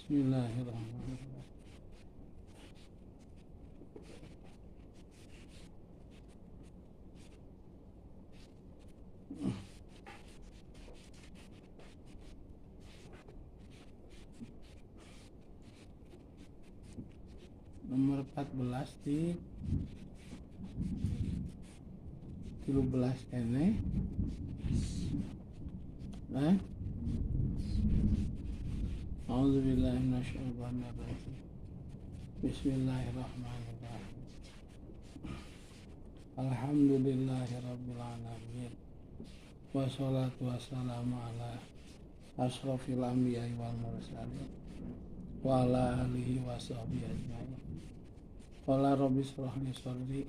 Bismillahirrahmanirrahim. Nomor 14 di 13 ene. Nah. A'udzubillahi minasyaitonir rajim. Bismillahirrahmanirrahim. Alhamdulillahirabbil alamin. Wassalatu wassalamu ala asyrafil anbiya'i wal mursalin wa ala alihi wasahbihi ajmain. Qala rabbi israh li sadri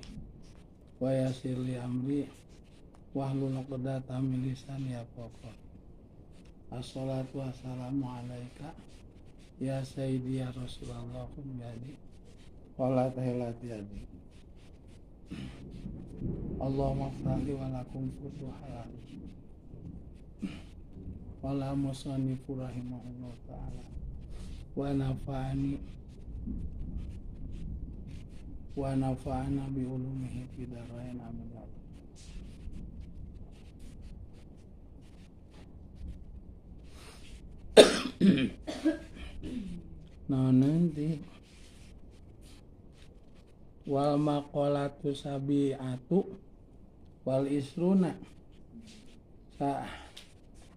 wa yassir li amri wahlul 'uqdatam min lisani yafqahu qawli. Assalatu wassalamu alaika ya sayyidi ya Rasulullah jadi wala tahilati adi. Allahumma ftahli wa lakum futuhal wala musannifu rahimahullah ta'ala wa nafa'ani wa nafa'ana bi ulumihi fid dharain amin. Nah nanti wal maqalatu sabi'atu wal isruna sa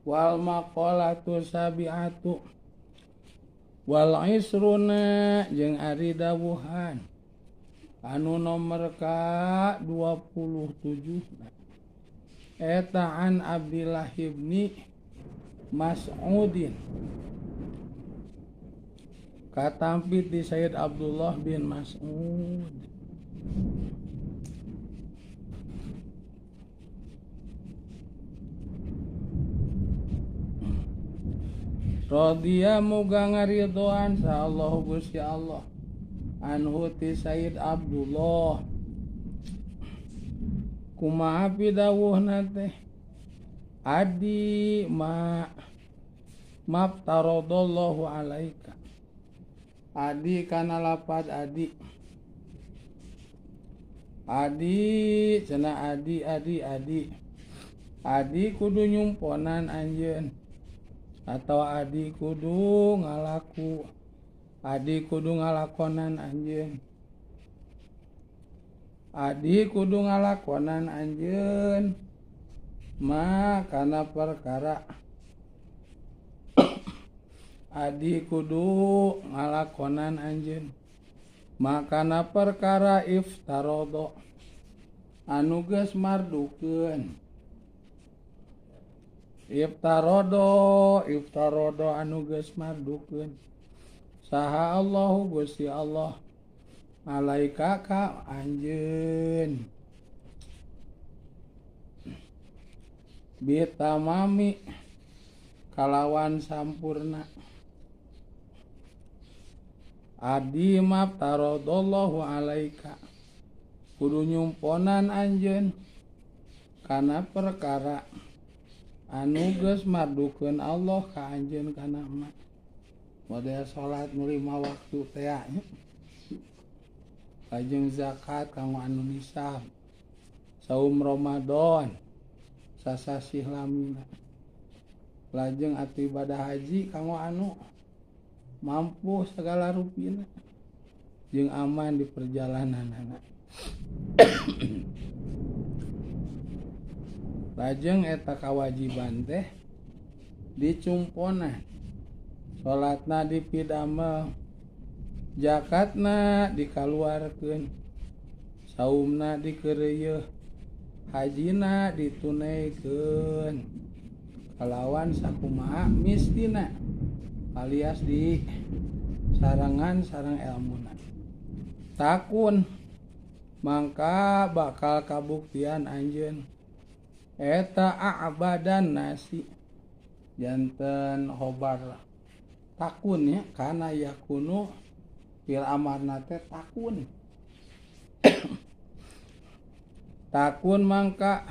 wal maqalatu sabi'atu wal isruna jeung ari dawuhan anu nomor ka 27 eta an Abdillah ibni Mas'udin katampit di Sayyid Abdullah bin Mas'ud. Radhiya muga ngaridhoan sa Allah Gusti Allah anhu ti Sayyid Abdullah. Kumaha pidawuhna teh? Adi ma maftaradallahu alaika. Adi kana lapad adi. Adi cenah adi adi adi. Adi kudu nyumponan anjeun atau adi kudu ngalaku. Adi kudu ngalakonan anjeun. Adi kudu ngalakonan anjeun ma kana perkara. Adi kudu ngalakonan anjeun makana perkara iftarodo anu geus mardukeun. Iftarodo iftarodo anu geus mardukeun saha Allahu Gusti Allah alaika ka anjeun bitamami kalawan sampurna. Adi maftaradallahu alaika kudu nyumponan anjeun kana perkara anu geus mardukeun Allah ka anjeun kana ma. Model salat nu 5 waktu teh nya. Lajeng zakat kanggo anu nisab, saum Ramadan sasasih lamina. Lajeng atuh ibadah haji kanggo anu mampu segala rupina jeung aman di perjalanan anak. Lajeng eta kawajiban teh dicumpona, salatna dipidamel, zakatna dikaluarkeun, saumna dikeureuyeih, hajina ditunaikeun kalawan sakumaha mistina alias di sarangan sarang elmuna. Takun mangka bakal kabuktian anjeun eta a'badan nasi janten khobar takun ya kana yakunu fil amarna teh takun. Takun mangka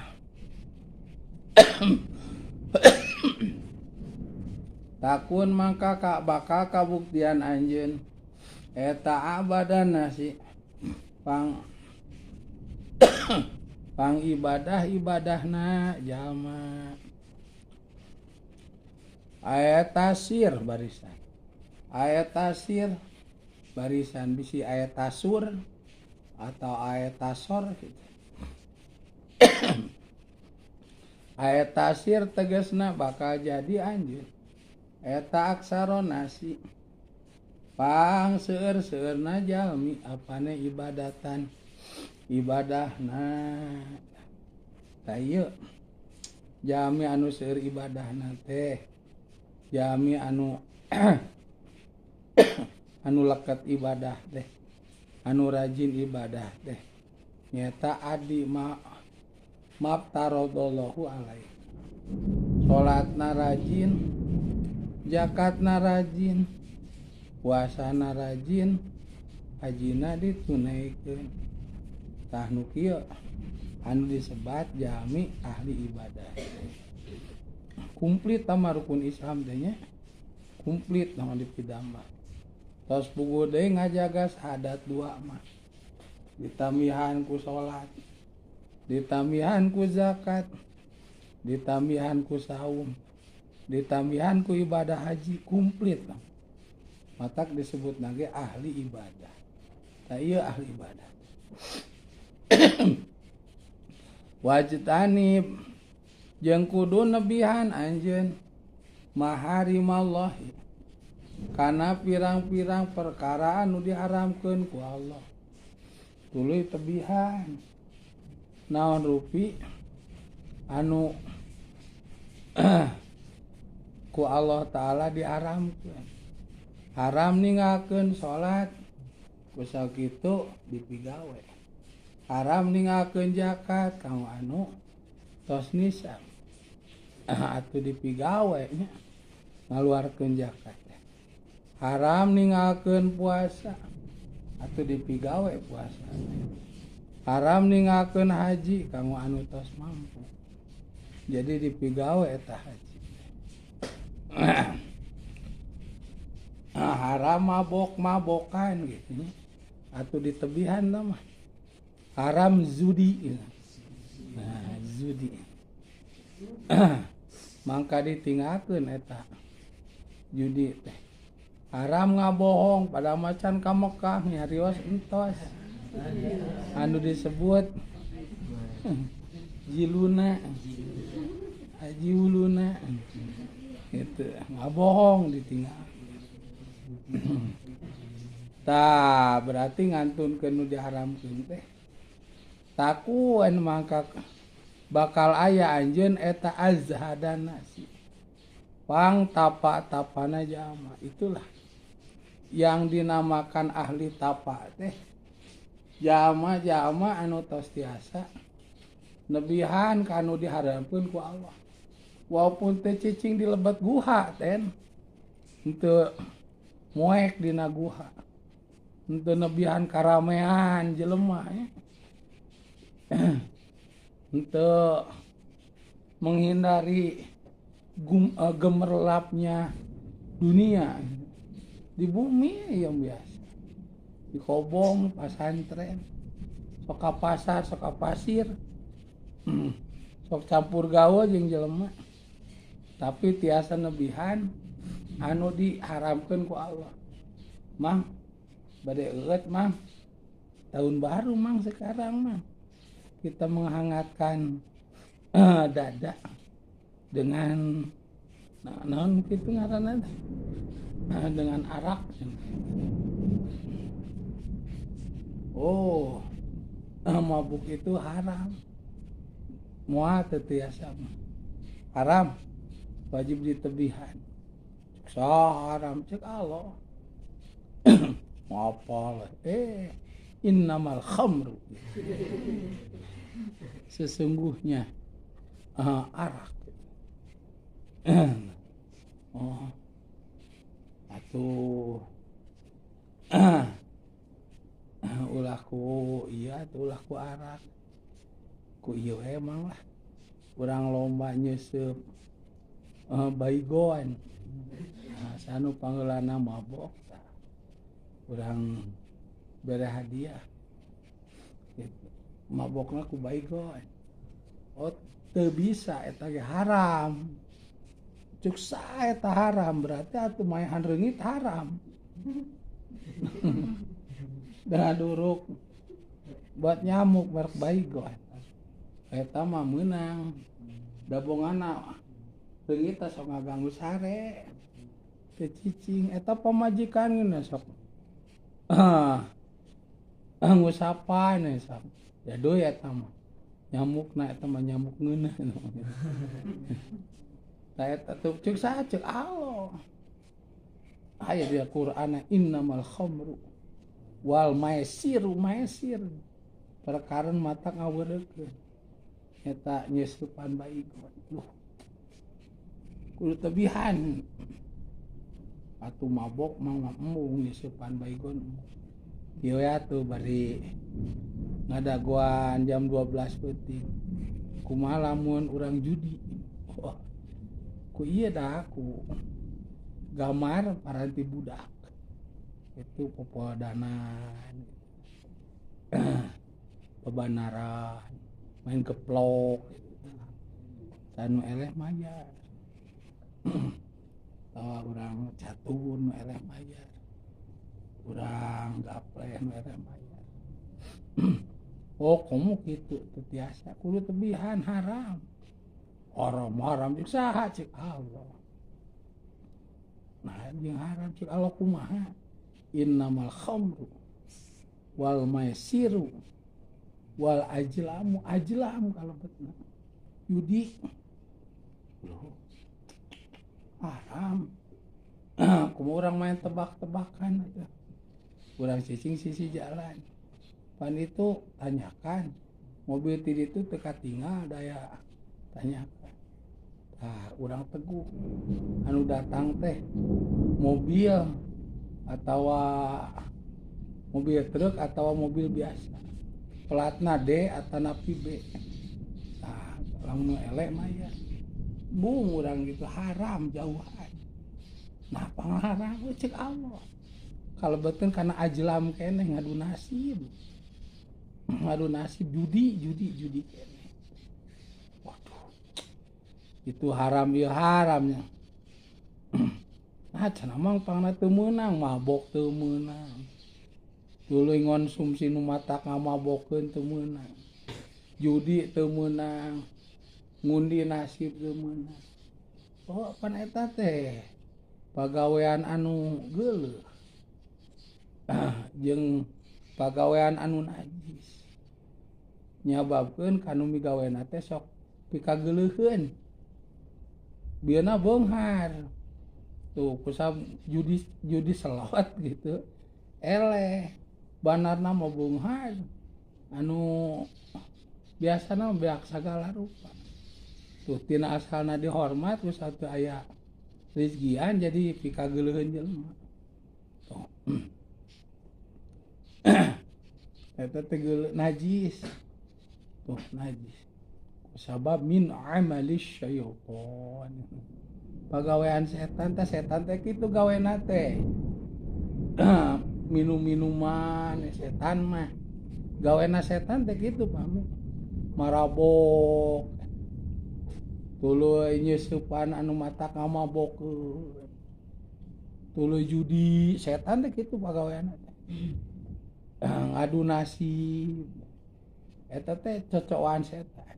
Takun mangka ka bakal kabuktian anjeun eta abadan nasi pang pang ibadah ibadahna jalma. Ayat tasir barisan, ayat tasir barisan bisi ayat tasur atau ayat tasor gitu. Ayat tasir tegasna bakal jadi anjeun eta aksara nasi pang seueur-seueurna jalmi apane ibadatan ibadahna. Tah ieu jalmi anu seueur ibadahna teh jalmi anu anu leket ibadah teh, anu rajin ibadah teh nyata adi ma maftaradallahu alaihi. Salatna rajin, zakatna rajin, puasana rajin, hajina ditunaikeun. Tah nu kieu anu disebat jalmi ahli ibadah. Komplit tah rukun Islam teh nya. Komplit tah dipidama. Tos puguh deui ngajaga syahadat dua mah. Ditamihan ku salat, ditamihan ku zakat, ditamihan ku saum, ditamihan ku ibadah haji, komplit lah. Matak disebut nage ahli ibadah. Tah ieu ahli ibadah. Wajtanib jeung kudu nebihan anjeun maharimallahi kana pirang-pirang perkara anu diharamkeun ku Allah. Tuluy tebihan naon rupi anu ku Allah Ta'ala diharamkeun. Haram ninggalkeun salat ku sakitu dipigawe. Haram ninggalkeun zakat kanggo anu tos nisab atuh dipigawe nya ngaluarkeun zakat. Haram ninggalkeun puasa atuh dipigawe puasa. Haram ninggalkeun haji kanggo anu tos mampu. Jadi dipigawe eta haji. Haram mabok-mabokan gitu nya. Atuh ditebihan mah. Haram zudi. Nah, zudi. Mangka ditinggalkeun eta judi teh. Haram ngabohong pada macan ka Mekah nyarios entos. Anu disebut jiluna, haji uluna gitu, ngabohong ditinggal. Tah berarti ngantunkeun nu diharamkeun teh takuan mangka bakal aya anjeun eta azhadana si pang tapa-tapana jalma. Itulah yang dinamakan ahli tapa teh, jalma-jalma anu tos tiasa nebihan kanu diharamkeun ku Allah. Walaupun teh cicing di lebet guha ten, henteu moek dina guha, henteu nebihan karamean jelema ya. Henteu menghindari gemerlapnya dunia. Di bumi yang biasa, di kobong, pasantren, sok ka pasar, sok ka pasir, sok campur gaul jeung jelema, tapi tiasa nebihan anu diharamkeun ku Allah. Mang, bade eueut mang, tahun baru mang sekarang mang, kita menghangatkan dada dengan naon kitu ngaranna teh, dengan arak. Oh, mabuk itu haram. Moal teu tiasa mah. Haram, wajib ditebihan. Cek haram cek Allah. Ngapal innamal khamru. Sesungguhnya arak. Oh. Atuh ulah ku iya atuh ulah ku arak. Ku ieu emang lah. Urang lomba nyeuseub Baygon. Nah, sanu pangeulana mabok tah. Urang bere hadiah. Gitu. Mabokna ku baygon. Oh, teu bisa eta ge haram. Cuk saha eta haram berarti atuh maehan reungit haram. Dengan duruk buat nyamuk merek baygon. Eta mah meunang. Dabongana reungit teh sok ngaganggu sare. Teu cicing eta pamajikan geuna sok. Ngusapan we sok. Ya deui eta mah. Nyamukna eta mah nyamuk ngeunah. Tah eta teh ceuk saha ceuk Allah. Aya di Qur'an innamal khamru wal maisiru maisir. Perkara mata ngaweurekeun. Eta nyeusupan baygon. Duh. Kudu tebihan. Atuh mabok mah embung nyeusupan baygon. Ieu atuh bari ngadagoan jam 12 peuting. Kumaha lamun urang judi? Wah. Ku ieu dah ku gamar paranti budak. Itu popodanan. Pebanaran, main keplok gitu. Tanu eleh mayar. Tawa urang catur nu eleh mayar. Urang gapleh nu eleh mayar. Oh, komo kitu teu tiasa kudu tebihan haram. Haram haram jeung saha ceuk Allah. Nah, jeung haram ceuk Allah kumaha? Innamal khamru wal maisiru wal ajlamu ajlam kalau betna. Judi. Loh. Haram. Kumaha urang main tebak-tebakan aja. Urang cicing sisi jalan. Pan itu tanyakan mobil ti ditu teu katinggal daya tanyakan. Tah urang teguh anu datang teh mobil atawa mobil truk atawa mobil biasa. Pelatna D atanapi B. Tah lamun eleh mah ya bung urang gitu haram jauhan. Nah pangharam ceuk Allah. Kalebeteun kana ajlam keneh ngadu nasib. Ngadu nasib judi judi judi keneh. Waduh. Itu haram ieu haramnya. Nah cenah mah pangna teu meunang, mabok teu meunang. Tuluy ngonsumsi nu matak ngamabokeun teu meunang. Judi teu meunang. Ngundi nasib teu meunang. Oh pan eta teh pagawean anu geuleuh. Jeung pagawean anu najis. Nyababkeun kanu migawena teh sok pikageuleuheun. Bieuna beunghar. Tuh kusab judi judi selot gitu. Eleh banarna mah beunghar. Anu biasana beak sagala rupa. Tuh tina asalna dihormat ku satu aya rizkian jadi pikageuleuheun jelema. Tuh. Eta teh najis. Tuh najis. Sabab min amalis syaitan. Pagawean setan teh setan teh kitu gawena teh. Minum-minuman setan mah. Gawena setan teh kitu pami. Marabok. Tuluy nyeusupan anu matak ngamabokeun. Tuluy judi setan teh kitu pagaweana teh. Ngadu nasib. Eta teh cocokan setan.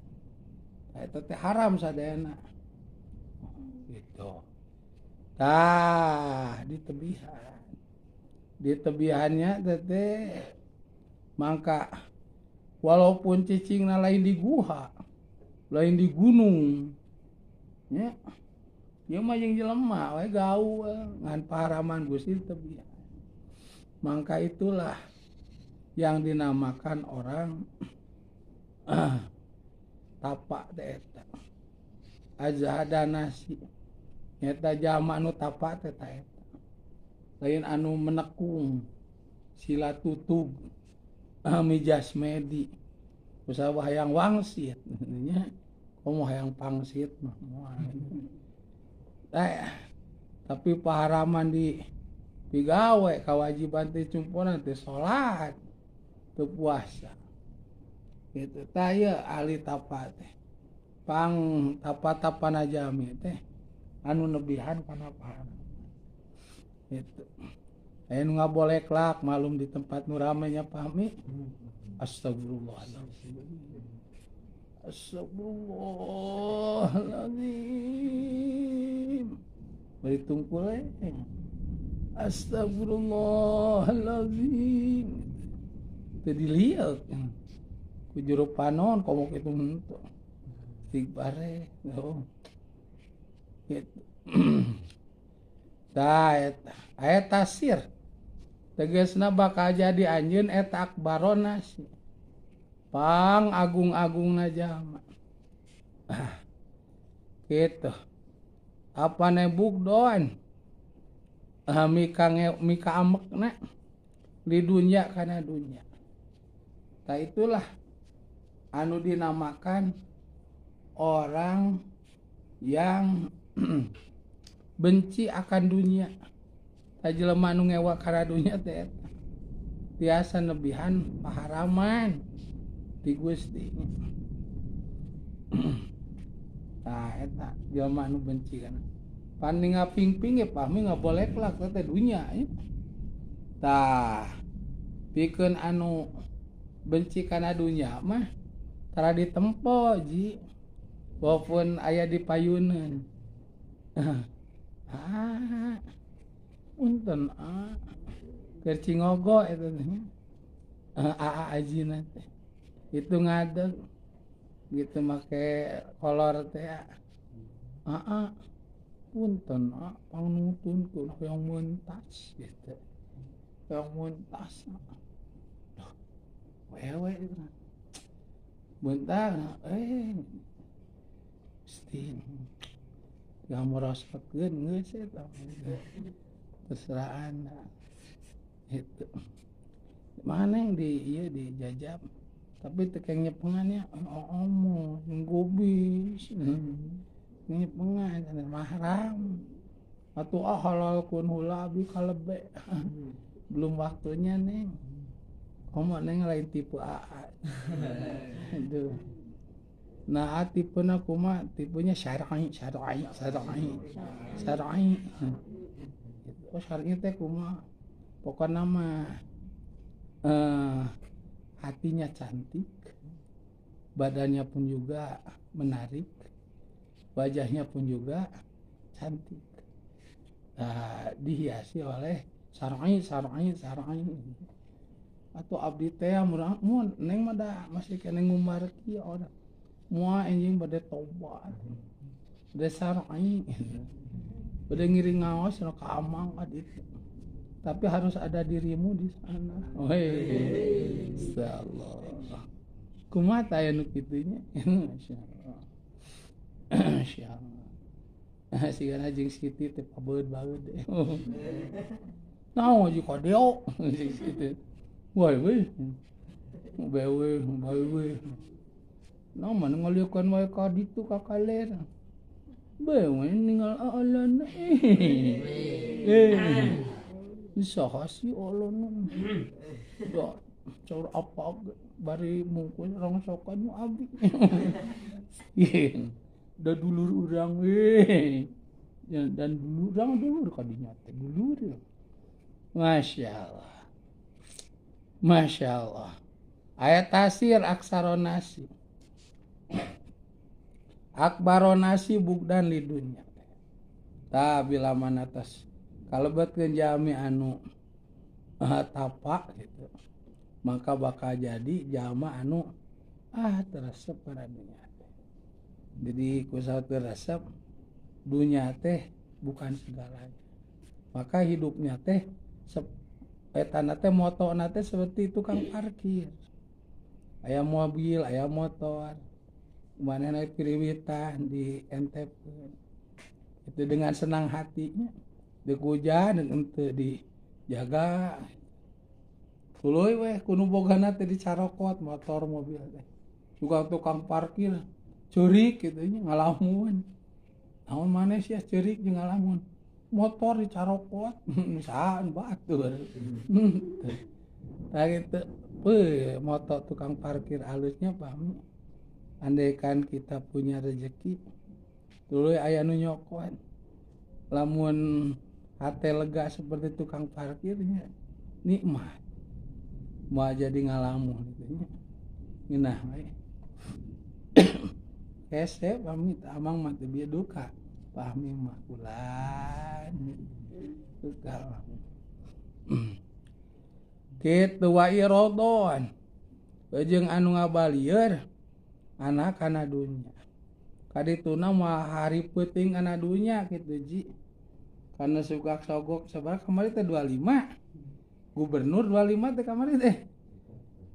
Eta teh haram sadayana. Gitu. Tah ditebihan. Ditebihannya teh mangka walaupun cicingna lain di guha, lain di gunung. Nya. Ieu mah jeung jelema we gaul ngan paharaman Gusti tebihan. Mangka itulah yang dinamakan orang tapa teh eta. Azhada nasi nyata jalma anu tapa teh ta eta. Lain anu menekung sila tutug mijas medi usaha hayang wangsit nya komo hayang pangsit mah moal. Tapi paharaman di digawe kewajiban teh cumponan teh salat teu puasa gitu. Tah ieu ahli tapa teh pang tapa-tapana jami teh anu nebihan kana paharaman gitu. Aya nu ngaboleklak malum di tempat nu rame nya pahmi. Astagfirullahaladzim, astagfirullahaladzim, bari tungkul we. Astagfirullahaladzim, teu dilihat ku jero panon komo kitu henteu istighfar oh gitu. Tah eta aya tasir tegasna bakal jadi anjeun eta akbaronas pang agung-agungna jalma. Gitu. Apane bugdon mika amekna di dunya kana dunya. Tah itulah anu dinamakan orang yang benci akan dunia. Tah jelema anu ngewa kana dunya teh eta tiasa nebihan paharaman ti Gusti. Tah eta jelema anu benci kana pan ngapingping ge pahmi ngaboleklak teh dunya ya. Tah pikeun anu benci kana dunya mah tara ditempo ji walaupun aya di payuneun. Ah punten ah keur cingogo eta teh aa ajina teh itu ngadeg gitu make kolor teh aa punten ah pangnutunkeun hoyong mentas gitu, hoyong mentas wewe gitu bentar Gusti yang merasakeun geus eta terserah anda itu mana yang di ieu dijajab tapi teu keng nyepengan nya omong gobis nyepengan mahram atuh ah halalkeun heula abdi kalebe. Belum waktunya neng, komo neng lain tipe AA. Aduh. Nah tipena kumaha, tipenya syar'i syar'i syar'i syar'i. Oh syar'i teh kumaha, pokokna mah hatinya cantik, badannya pun juga menarik, wajahnya pun juga cantik. Nah, dihiasi oleh syar'i syar'i syar'i. Atau abdi teh mun neng mah da masih keneh ngumbar kieu ora. Moal anjing bade tobat. Bade syar'i. Bade ngiring ngaos nu ka amang ka ditu. Tapi harus ada dirimu di sana. Weh, insyaallah. Kumaha tah aya nu kitu nya? Insyaallah. Insyaallah. Sigana jeung Siti teh pabeud-baeud. Naon ji kadeo jeung Siti. Woi weh. Bewe, bae. Naon mana ngaliekan wae ka ditu ka kaler. Bewe ninggal alana. Saha sih alana. Da caur apa bari mungkul rongsokan nu abdi. Da dulur urang we. Dan dulur urang dulur kadinya teh dulur. Masya Allah. Masya Allah. Ayat tasir aksaronasi. Akbaronasi bukdan lidunya. Ta bila mana tas kalebetkeun jami anu tapa gitu, maka bakal jadi jama anu teresep kana dunya. Jadi kusaha teresep dunya teh bukan segalanya. Maka hidupnya teh etana teh motona teh seperti tukang parkir. Aya mobil, aya motor. Manehna piriwitan di entepkeun. Itu dengan senang hatinya. Deuk hujan henteu dijaga. Tuluy weh ku nu bogana teh dicarokot motor mobil teh. Juga tukang parkir ceurik kitu nya ngalamun. Naon maneh maneh sia ceurik jeung ngalamun motor dicarokot saha batur tah kitu beuh moto tukang parkir alusnya pahmi andaikan kita punya rezeki tuluy aya nu nyokot lamun hate lega seperti tukang parkirnya nikmat moal jadi ngalamun kitu nya ngeunah we hese pamit amang mah teu bieu duka pahmi mah ulah duka kitu wa irodon jeung anu ngabalieur anak kana dunya kadituna mah hari peuting kana dunya kitu ji karena suka sogok sabaraha kamari teh 25 gubernur 25 teh kamari teh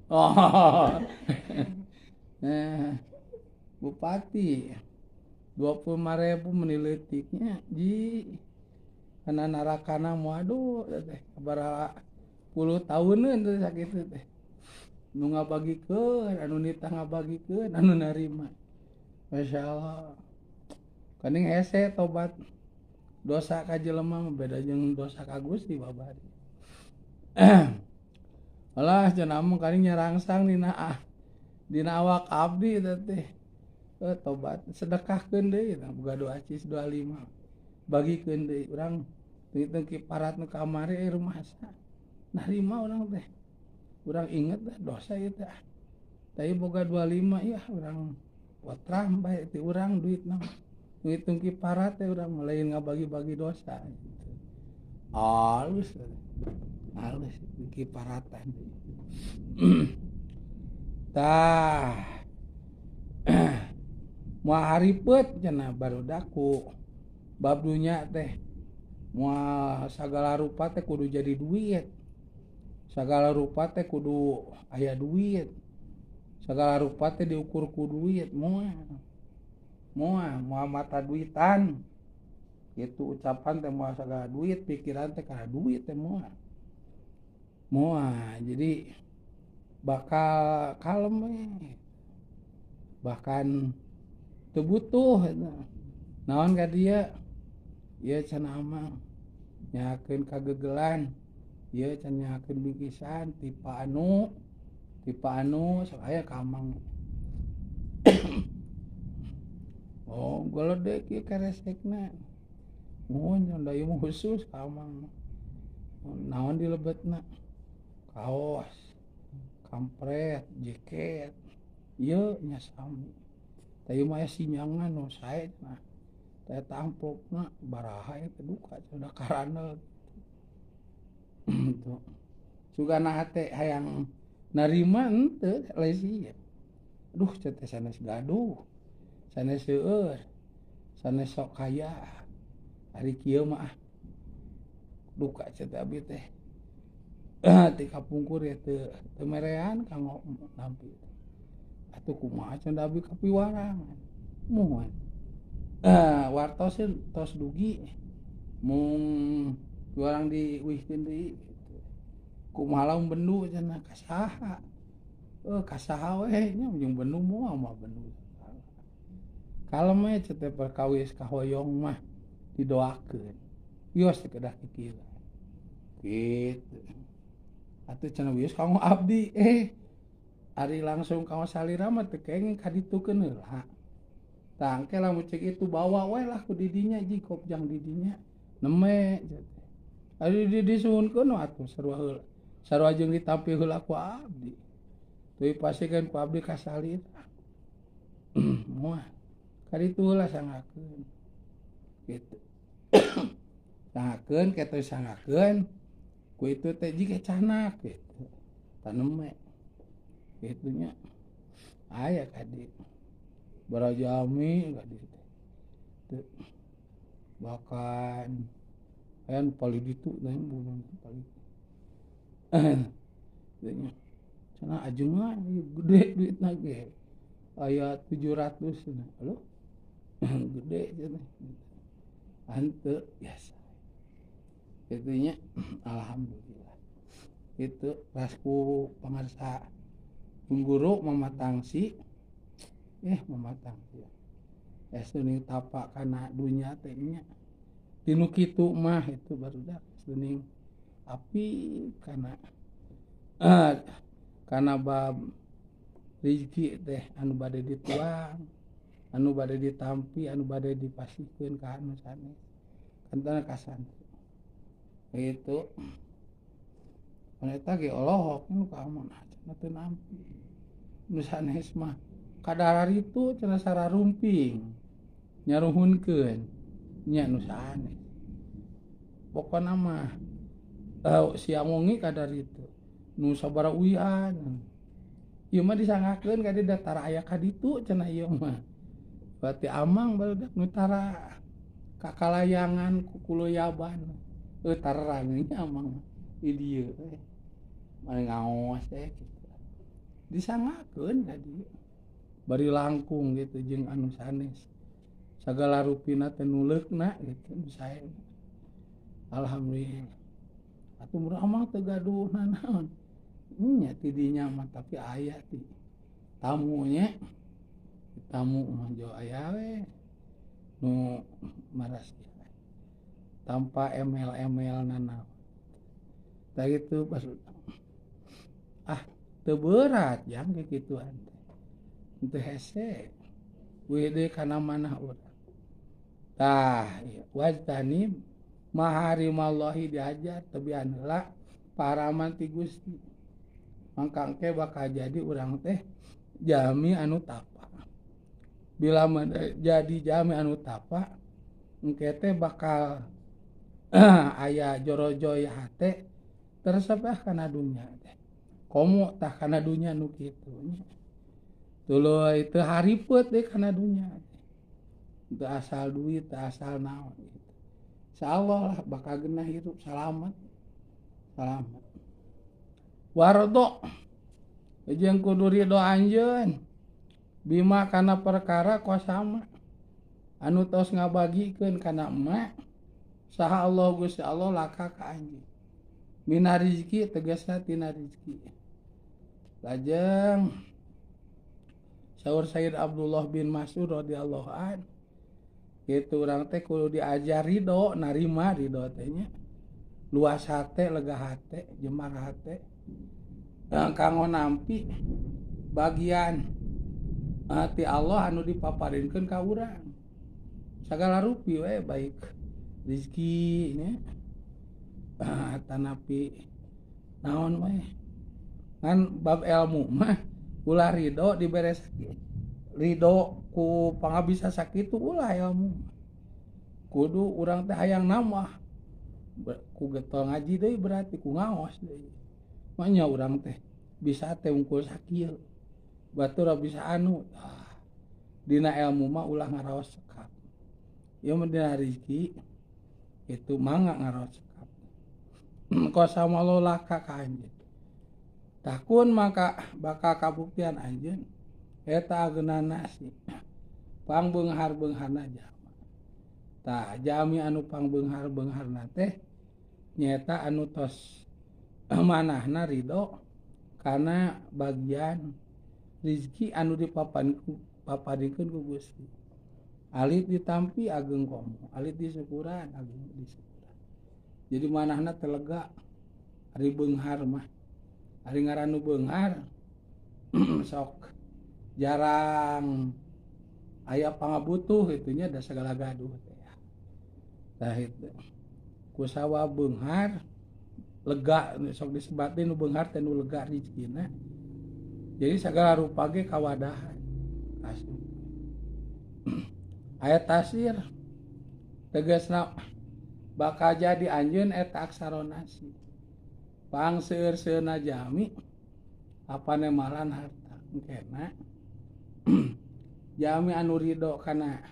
oh bupati 25.000 menileutiknya ji kana narakana moal teh sabaraha puluh tahuneun teh sakitu teh nu ngabagikeun anu nitah ngabagikeun anu narima masyaallah kaning hese tobat dosa ka jelema mah beda jeung dosa ka Gusti babari alah cenah mah kaning nyarangsang dina awak abdi teh tobat sedekahkeun deui boga 2 cis 25 bagikeun deui urang teu kiparat nu kamari rumasa narima urang teh urang inget dah dosa ieu teh tapi boga 25 ya urang potrah bae ti urang duitna ngitung kiparat teh urang lain ngabagi-bagi dosa gitu. Alus alus kiparatan tah moal haripet cenah barudaku bab dunya teh moal sagala rupa teh kudu jadi duit sagala rupa teh kudu aya duit sagala rupa teh diukur ku duit moal moal moal mata duitan kitu ucapan teh moal sagala duit pikiran teh kana duit teh moal moal jadi bakal kalem we bahkan teu butuh naon ka dia ieu cenah mah nyakeun kagegelan ieu cenah nyakeun bingkisan tipe anu sok aya ka amang oh geledek ieu keresekna mun da ieu mah khusus ka amang naon dilebetna kaos kampret jaket ieu nya sami tah ieu mah aya sinyangan nu sae cenah teh amplopna baraha ieu teh duka cenah karana gitu sugana hate hayang narima henteu lesi aduh teh sanes gaduh sanes seueur sanes sok kaya ari kieu mah duka teh abdi teh ti kapungkur ya teu merean kanggo nampi atuh kumaha cenah abdi kapiwarangan muhun wartoseun tos dugi mung piwarang diuihkeun deui kitu kumaha lamun bendu cenah ka saha ka saha we nya jeung bendu moal mah bendu kalem we teh perkawis kahoyong mah didoakeun wios teh kedah pikiran kitu atuh cenah wios kanggo abdi ari langsung kanggo salira mah teu kenging kaditukeun heula tah engke lamun ceuk itu bawa we lah ku didinya ji kopjang didinya neme ari di disuhunkeun atuh sarua heula sarua jeung ditampi heula ku abdi teuy pasikeun ku abdi ka salira moal kaditu heula sangakeun kitu sangakeun kitu sangakeun ku itu teh jiga canak kitu taneme kitu nya aya kadi barajami kadi teh bahkan aya nu palih ditu teh bunuh palih nya cenah ajengan gede duitna ge aya 700 cenah aloh gede cenah henteu biasa kitu nya alhamdulillah kitu rasku pangarsa guru Mama Tangsi Mama Tangsi Geus tapa kana dunya teh nya tinu kitu mah itu barudak geuning api kana kana bab rezeki teh anu bade dituang, anu bade ditampi, anu bade dipasihkeun ka anu sanes. Kantana kasantri. Gitu. Eta ge olohok nu ka amanah cenah teu nampi. Nu sanes mah kadararitu cenah sararumping nyaruhunkeun nya nu sanes. Pokona mah siang wengi kadaritu nu sabaraha uian. Ieu mah disangakeun ka dieu tara aya ka ditu cenah ieu mah. Berarti amang barudak nu tara kakalayangan ku kuloyaban. Tarang nya amang di dieu teh. Mane ngaos teh kitu. Disangakeun ka dieu. Bari langkung gitu jeung anu sanes. Sagala rupina teh nuleukna gitu nu sae. Alhamdulillah. Atuh murah mah teu gaduh nanaon. Nya ti dinya mah tapi aya ti tamunya. Tamu mah jauh aya we nu maras tanpa emel-emel nanaon. Tah gitu pas teu berat jang kikituan teh. Teu hese. Wih deui kana manah urang. Tah wajtanib maharimallahi diajar tebian heula paraman ti Gusti. Mangka engke bakal jadi urang teh jami anu tapa. Bila jadi jami anu tapa engke teh bakal aya jorojoy hate teresep kana dunya teh. Komo tah kana dunya nu kitu nya. Tuluy teu haripeut deui kana dunya teh. Teu asal duit, teu asal naon gitu. Insyaallah lah bakal genah hirup salamet. Salamet. Wardo jeung kudu ridho anjeun bima kana perkara kosama anu tos ngabagikeun kana emak saha Allah Gusti Allah laka ka anjeun mina rizki tegasna tina rizki. Lajeng saur Sayyid Abdullah bin Mas'ud radhiyallahu an kitu urang teh kudu diajar ridho, narima ridho teh nya, luas hate, lega hate, jemar hate kanggo nampi bagian ti Allah anu dipaparinkeun ka urang sagala rupi we baik rezeki nya tanapi naon we ngan bab ilmu mah ulah ridho dibere ridho ku pangabisa sakitu ulah ilmu kudu urang teh hayang nambah ku getol ngaji deui berarti ku ngaos deui. Makanya urang teh bisa teh unggul sakieu batur bisa anu dina ilmu mah ulah ngaraos sekap. Ieu mah dina rezeki itu mangga ngaraos sekap. Qasama laka ka anjeun. Takun maka bakal kabuktian anjeun eta ageuna nasi pangbeunghar-beungharna jalma. Tah jami anu pangbeunghar-beungharna teh nyaeta anu tos manahna ridho karena bagian rizki anu dipapadikeun ku Gusti. Alit ditampi ageng komo, alit disyukuran ageng disyukuran. Jadi manahna telega ari beunghar mah. Ari ngaran nu beunghar sok jarang aya pangabutuh kitu nya da sagala gaduh teh. Tah itu. Kusawa beunghar lega sok disebatin nu beunghar teh nu lega rezekina. Jadi sagala rupa ge kawadahan. Asup. Aya tasir tegasna bakal jadi anjeun eta aksaronasi. Pang seueur-seueurna jami apane malan harta engkena. Jami anu ridho kana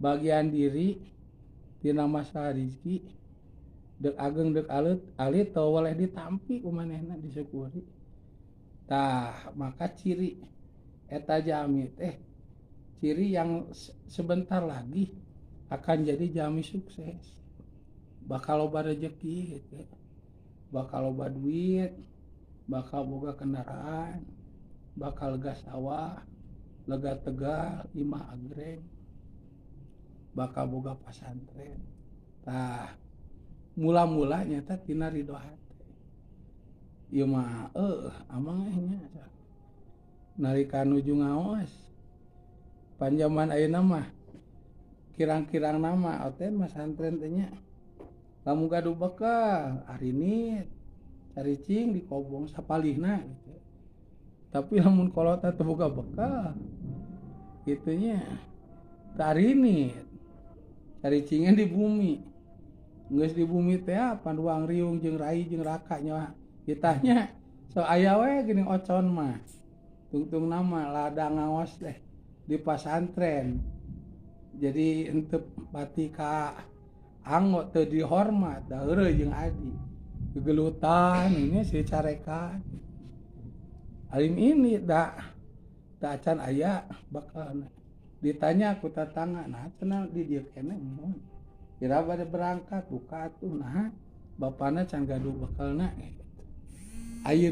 bagian diri tina masalah rezeki dek ageng dek alit alit teu boleh ditampi ku manehna disyukuri. Tah maka ciri eta jami teh ciri yang sebentar lagi akan jadi jami sukses. Bakal loba rezeki gitu. Bakal loba duit, bakal boga kendaraan, bakal lega sawah, lega tegal, imah agreng. Bakal boga pasantren. Tah mula-mula nyata tina ridho hate. Ieu mah amang nya nalika nuju ngaos. Panjaman ayeuna mah kirang-kirang nama oten masantren teh nya. Lamun gaduh bekal arinit caricing di kobong sapalihna gitu. Tapi lamun kolot teu boga bekal kitu nya teu arinit. Caricingan di bumi. Geus di bumi teh panduang riung jeung rai jeung raka nya kitahnya so aya we geuning ocon mah. Tungtung nama ladang ngaos teh di pasantren. Jadi henteu pati ka anggo teu dihormat da heureuy jeung adi. Gegelutan ini si carekan. Alim ini da acan aya bakal ditanya ku tatangga, nah cenah di dieu keneh mun. Kira bade berangkat buka atuh nah bapana can gaduh bekalna gitu. Ayeuna